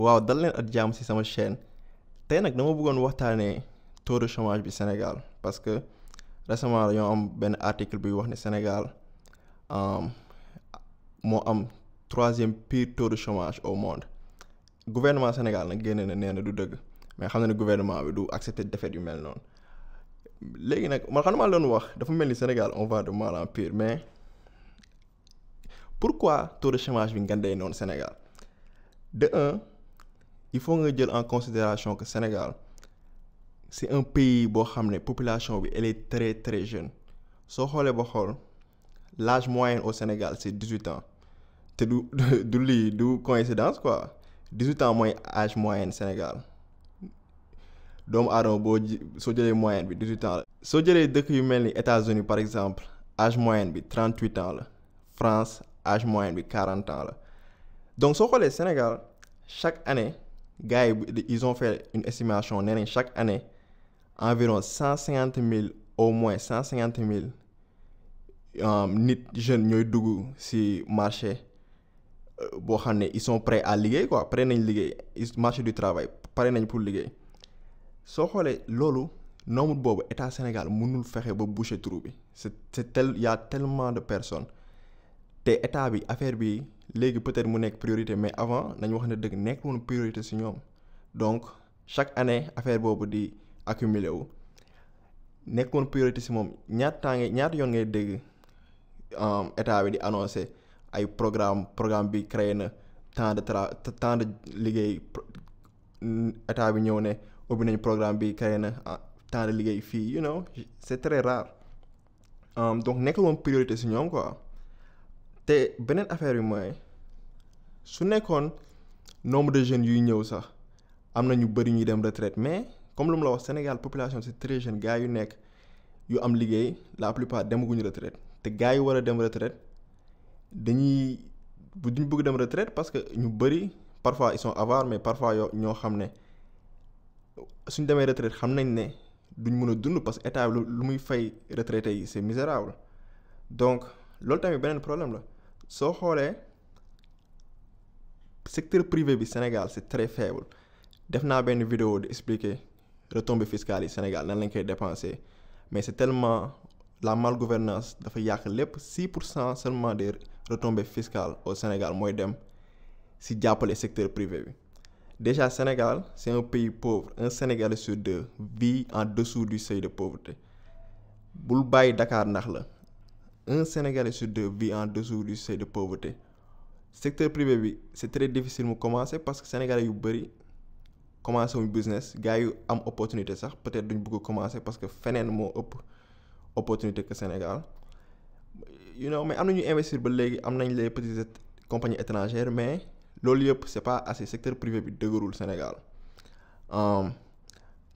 waaw dal leen ak jàmm ci sama chaîne tey nag dama bëggoon waxtaanee taux de chômage bi Sénégal parce que récemment dañoo am benn article buy wax ne Sénégal moo am troisième pire taux de chômage au monde gouvernement Sénégal nag génne na nee na du dëgg mais xam na ne gouvernement bi du accepter défaite yu mel noonu léegi nag man xam maa doon wax dafa mel ni Sénégal on va de mal en pire mais pourquoi taux de chômage bi ngandee noonu Sénégal de un il faut nga jël en considération que Sénégal c'est un pays boo xam ne population bi elle est très très jeune soo xoolee ba xool l'âge moyen au Sénégal c'est 18 ans te du lii du coïncidence quoi 18 ans mooy âge moyen Sénégal doomu aadama soo jëlee moyenne bi 18 ans la. soo jëlee dëkk yu mel ni États-Unis par exemple âge moyen bi 38 ans la France âge moyen bi 40 ans la donc soo xoolee Sénégal chaque année gars yi ils ont fait une estimation nee nañ chaque année environ 150 000 au moins 150 000 nit jeunes ñooy dugg ci marché boo xam ne ils sont prêts à liggéey quoi prêts nañ liggéey marché du travail pare nañ pour liggéey soo xoolee loolu nombre boobu état Sénégal mënul fexe ba boucher trou bi y a tellement de personnes te état bi affaire bi léegi peut-être mu nekk priorité mais avant nañu wax ne dëgg nekk woon priorité ci ñoom donc chaque année affaire boobu di accumuler wu nekk woon priorité ci moom ñaata yoon ngay dégg état bi di annoncer ay programme bi créé na temps de liggéey état bi ñëw ne ubbi nañ programme bi créé na temps de liggéey fii you know c'est très rare donc nekkul woon priorité ci ñoom quoi te beneen affaire bi mooy su nekkoon nombre de jeunes yuy ñëw sax am na ñu bëri ñuy dem retraite mais comme lu mu la wax Sénégal population c'est très jeune gars yu nekk yu am liggéey la plupart demaguñu retraite te gars yu war a dem retraite duñ bëgg dem retraite parce que ñu bëri parfois ils sont avares mais parfois ñoo xam ne suñ demee retraite xam nañ ne duñ mën a dund parce que état bi lu muy fay retraités yi c'est misérable donc loolu tamit beneen problème la soo xoolee secteur privé bi Sénégal c'est très faible def naa benn vidéo di expliquer retombées fiscales yi Sénégal nan lañ koy dépenser mais c'est tellement la malgouvernance dafa yàq lépp 6% seulement des retombées fiscales au Sénégal mooy dem ci jàppale secteur privé bi déjà Sénégal c'est un pays pauvre un Sénégalais sur deux vit en dessous du seuil de pauvreté bul bàyyi Dakar ndax la un Sénégalais sur deux vit en dessous du seuil de pauvreté secteur privé bi c'est très difficile mu commencer parce que Sénégalais yu bëri commencé wuñ business gars yu am opportunité sax peut-être duñ bëgg a commencer parce que feneen moo ëpp opportunité que Sénégal you know mais am na ñuy investir ba léegi am nañ les petites compagnies étrangères mais loolu yëpp c'est pas assez secteur privé bi dëgërul Sénégal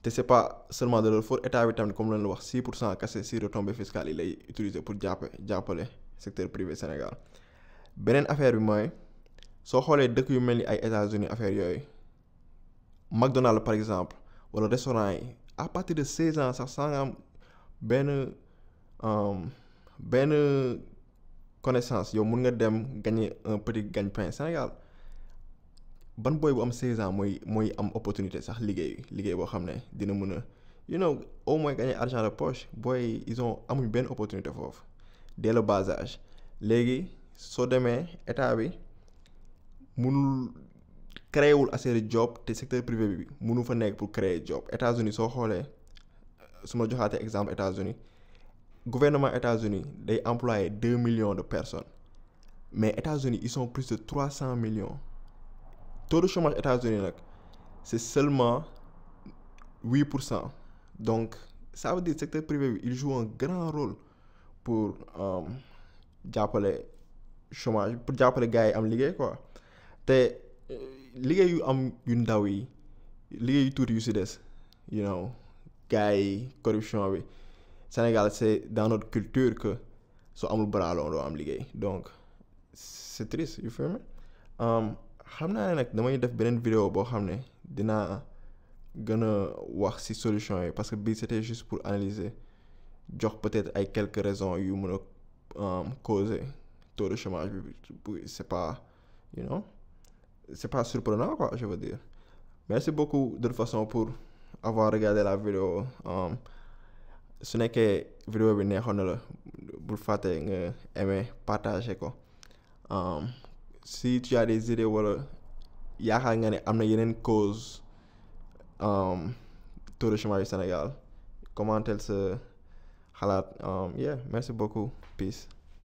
te c'est pas seulement de leur faute état bi tamit comme leen la wax 6% kese si retombées fiscales yi lay utiliser pour jàppale secteur privé Sénégal beneen affaire bi mooy soo xoolee dëkk yu mel ni ay États-Unis affaire yooyu McDonald's par exemple wala restaurant yi à partir de 16 ans sax saa nga am benn connaissance yow mun nga dem gagner un petit gagne-pain Sénégal ban booy bu am 16 ans mooy am opportunité sax liggéey boo xam ne dina mën a you know au moins gagner argent de poche booy amuñ benn opportunité foofu dès le bas âge léegi soo demee état bi munul créer wul assez de job te secteur privé bi munu fa nekk pour créer job États-Unis soo xoolee su ma joxaatee exemple États-Unis gouvernement États-Unis day employer 2 millions de personnes mais États-Unis ils sont plus de 300 millions taux de chômage États-Unis nag c'est seulement 8% donc ça veut dire secteur privé bi il joue un grand rôle pour jàppale chômage pour jàppale gars yi am liggéey quoi te liggéey yu am yu ndaw yi liggéey yu tuuti yu ci des you know gars yi corruption bi Sénégal c'est dans notre culture que soo amul bras long doo am liggéey donc c'est triste you feel me xam naa ne nag damay def beneen vidéo boo xam ne dinaa gën a wax ci solution yi parce que bii c'était juste pour analyser jox peut-être ay quelques raisons yu mën a causer taux de chômage bi c'est pas you know c'est pas surprenant quoi, je veux dire. Merci beaucoup de toute façon pour avoir regardé la vidéo. Su nekkee vidéo bi neexoon na la bul fàtte nga aimer partager ko. Si tu as des idées wala yaakaar nga ne am na yeneen cause taux de chômage yu Sénégal commenter sa xalaat. Yeah, merci beaucoup. Peace.